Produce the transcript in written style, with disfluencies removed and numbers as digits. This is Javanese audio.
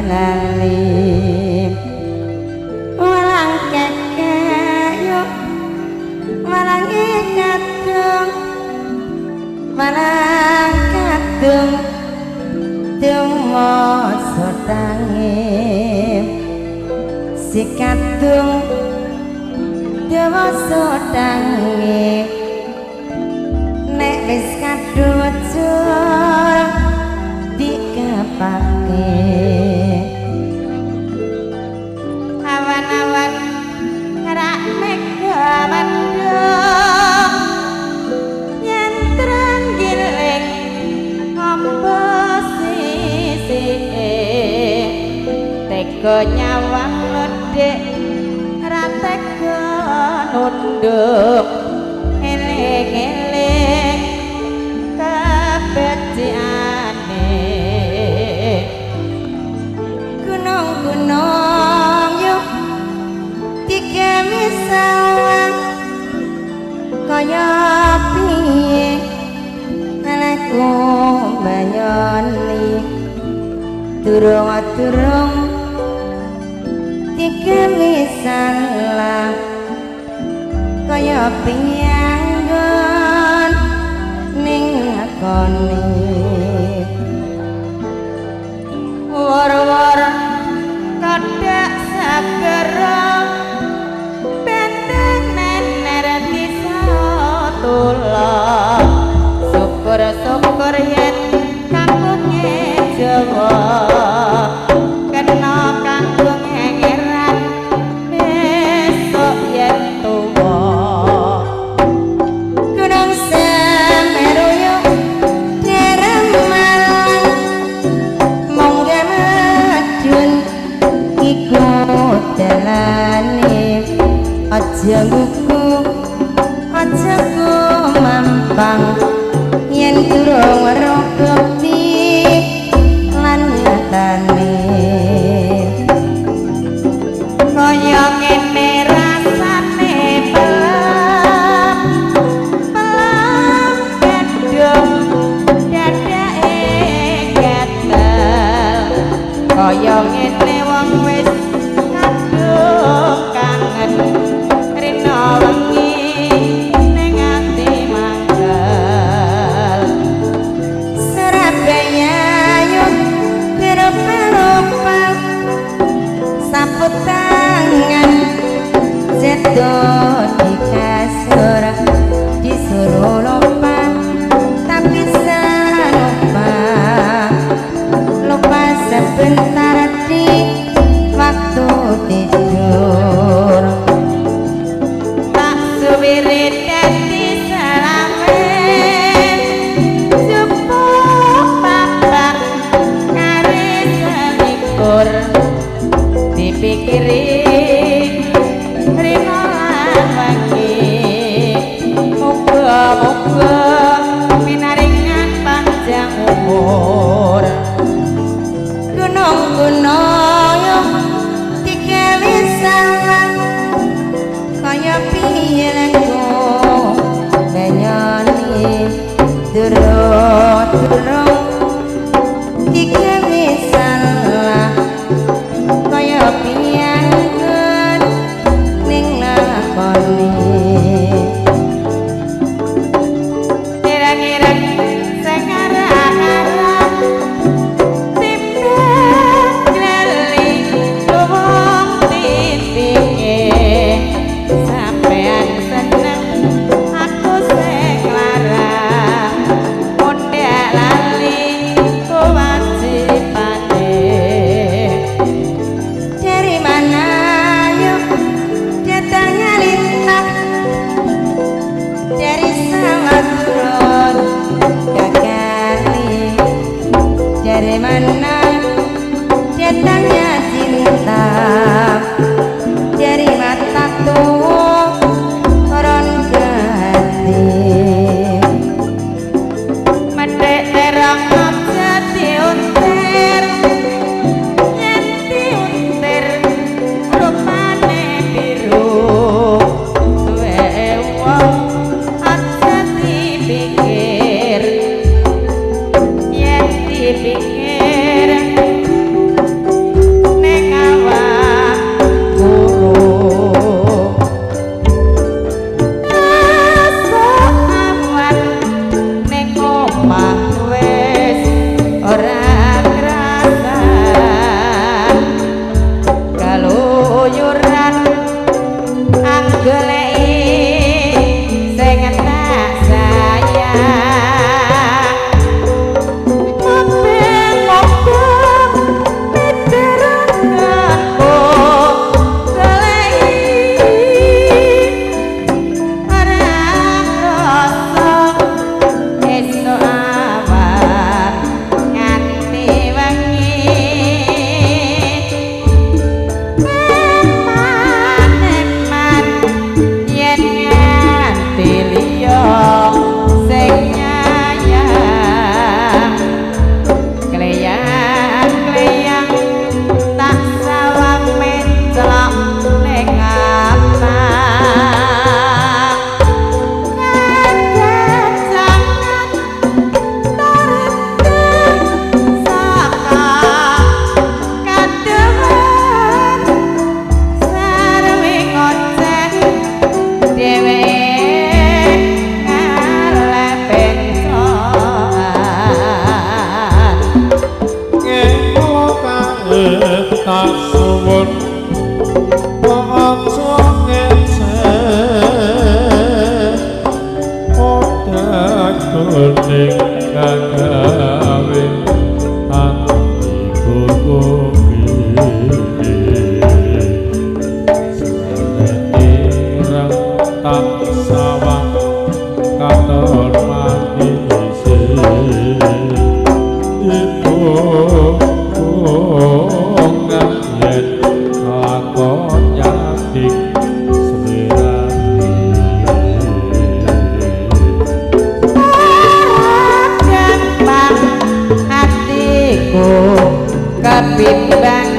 Lali walang kekek yo walang kadung walang kadung tumo sotange si kadung dawa sotange nek wis kadung jur dikepake awan-awan rak mega mandung yen trenggiling ngombo sisike tega nyawang lodhek ra tega nunduk eling-eling kabeciane gunung-gunung yo digawe sawang kaya piye anakku banyoni durung-durung digawe salah kaya piyanggon ning ngakoni wor-wor kodhak segera benteng nener disatula syukur-syukur yen kangkunge Jawa kena kangkung ngeran besok yen tuwa Gunung Semeru yo Malang monggo madun iku dalane aja nguku aja kumampang yen durung weruh bukti lan nyatane kaya ngene rasane pelem pelem gadung dadake gatel kaya ngene wong wis kadung kangen rina wengi ning ati mangkel Surabaya yo pero-pero sapu tangan jatuh di kasur disuruh lupa tapi lupa lupa sebentar di waktu tidur tak suwire dadi salame jupuk papat kare selikur dipikiri rina lan wengi muga-muga pinaringan panjang umur gunung-gunung yo digawe sawang kaya piye lengko banyoni durung-durung digawe salah kaya piyanggon ning lakoni ireng-ireng sing arang-arang timbang gleli luwung titike sampean seneng aku sing larang mundhak lali kewajibane dari mana yuk datangnya lintang dari sawah turun ke kali dari mana datangnya cinta dari mata turun ke hati methik terong aja diuntir yen diuntir rupane biru suweke wong aja dipikir yen dipikir Tak suwun aja ngecek ora kuning kagawe atiku kopi ireng tak sawang katon manise ibu yen lakon nyadik sliramu. Gampang atiku kebimbang.